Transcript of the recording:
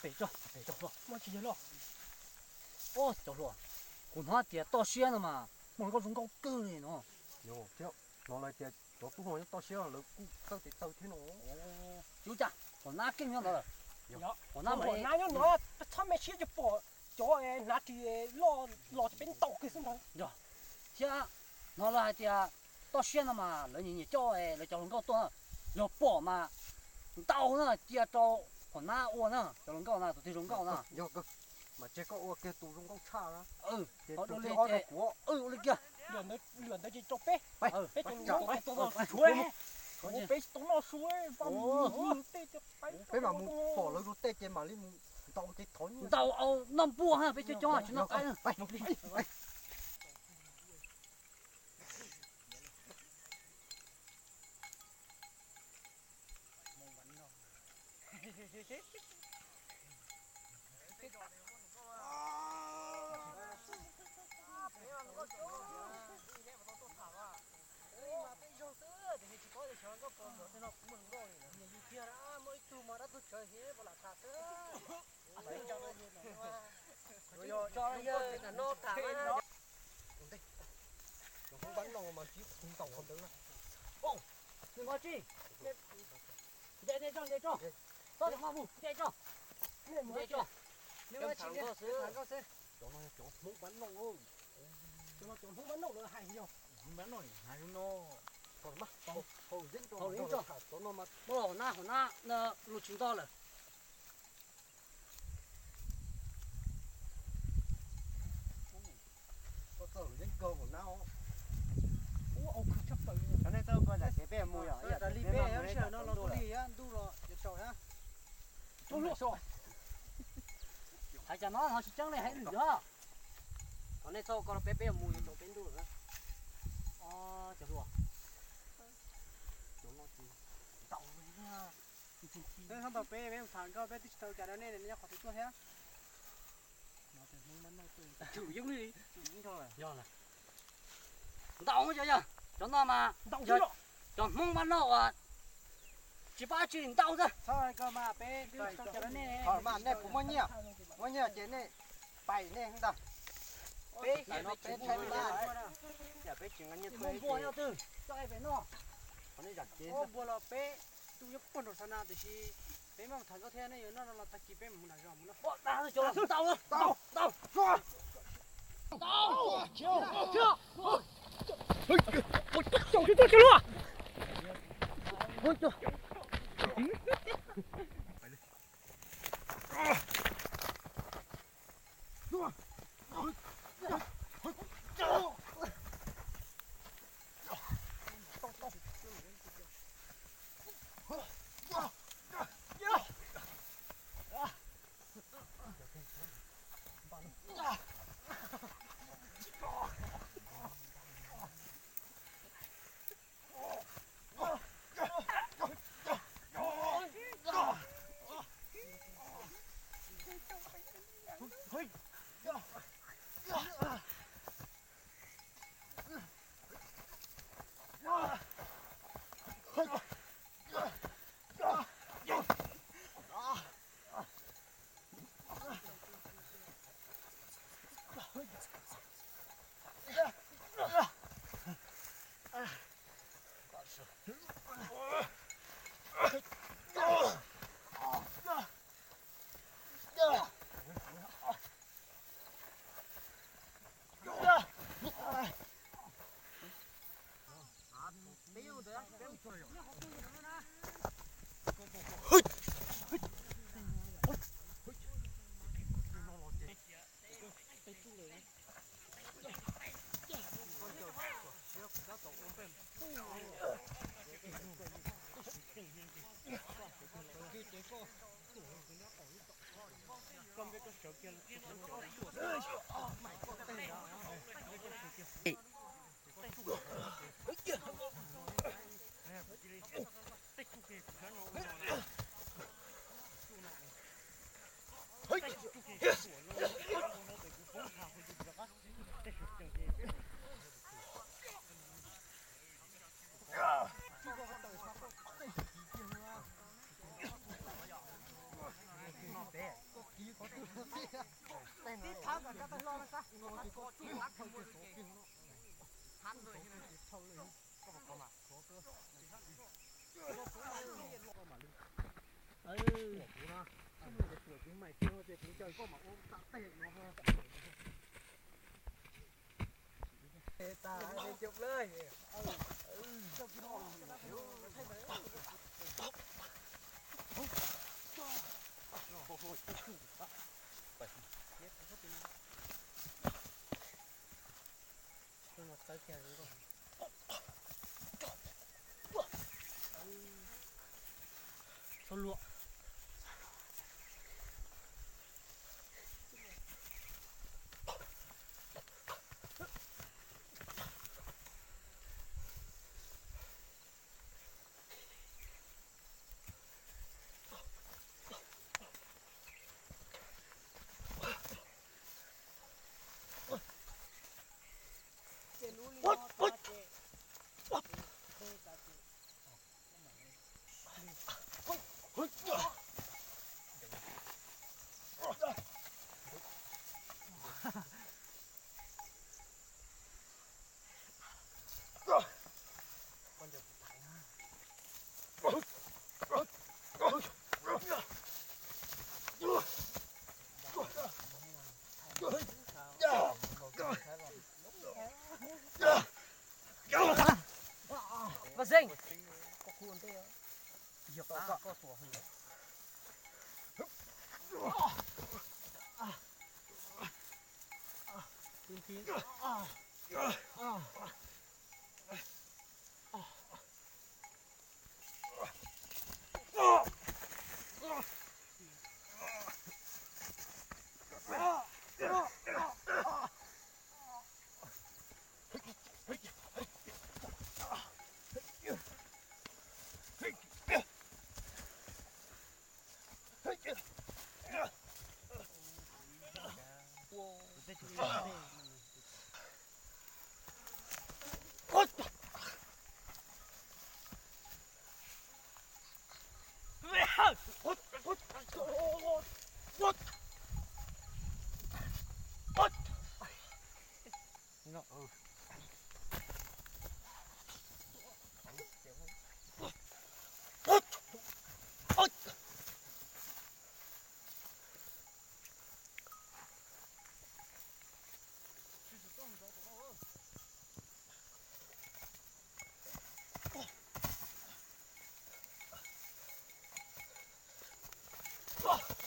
Pem tso, pem tso hluas. Muaj tsis yog los? Os, cov hluas, kuv hnov tias toj siab no mas muaj hluas nkauj zoo nkauj kawg li no. Thiab, hnov lawv tias cov tub hluas nyob toj siab lawv kuj txawj tes taw thiab no. Tsis ua cas, hom nab keej nyob ntawd lawm. Hom nab nyob no, txhob me siab, tsis pom cov hnav ris loj los ces peb ntaus kiag xwb ntag. Thiab hnov lawv hais tias toj siab no mas lawv nyiam nyiam coj lawv cov hluas nkauj tuaj, yog pom mas ntaus na, cia rau hom nab ua na, cov hluas nkauj na, tus twg zoo nkauj na. Yog, mas cia koj ua kiag tus zoo nkauj tshaj na. Ces ua li kiag. Peb, peb tsis tau noj su, peb mam mus pom lawv luag tej ces mam li mus ntaus ces thov nyiaj. Ntaus au noj npua ha, peb coob coob tsis noj qaib. Nws nqa tsi? Nce, nce tso, nce tso. Txhob mus, nce tso. Nce tso. Nws ua tsis nkauj xwb. Cov no cov Hmoob Npab Nauj. Cov no cov Hmoob Npab Nauj lawv hais yog. Hmoob Npab Nauj hais no. Hauv yeeb tso. Muab los hauv na, hauv na, lus tsis ntog lawm. Koj txawj lus yeeb kawg hauv na. Cov nej txawj koj zam kev peb mus yom, ib yam li peb no los ntuj los yuav tsaus na. Hais cas no no tsis tseeb li hais lwm yog. Cov nej txawj koj los peb peb mus yuav tsaus peb ntuj lawm. Cov hluas. Peb tau peb peb tham nkauj peb twb tsis tau cas rau nej nyob qhov twg tuaj thiab. Ntau cov yog cov no mas cov Hmoob Npab Nauj uas tsis pab tsi ntau xwb. Mas nej puas muaj nyiaj? Muaj nyiaj ces nej pais nej ntag. Peb peb tsis muaj nyiaj. Muaj npua nyob twg coj pem no. Muaj npua los peb tus nyob puag nraum xav na tiam sis peb mam tham nkauj thiab nej yuav noj no los tag kis peb mus nram zos mus noj. Ntau, ntau, ntau. Vaj Xeeb, yog koj tuaj.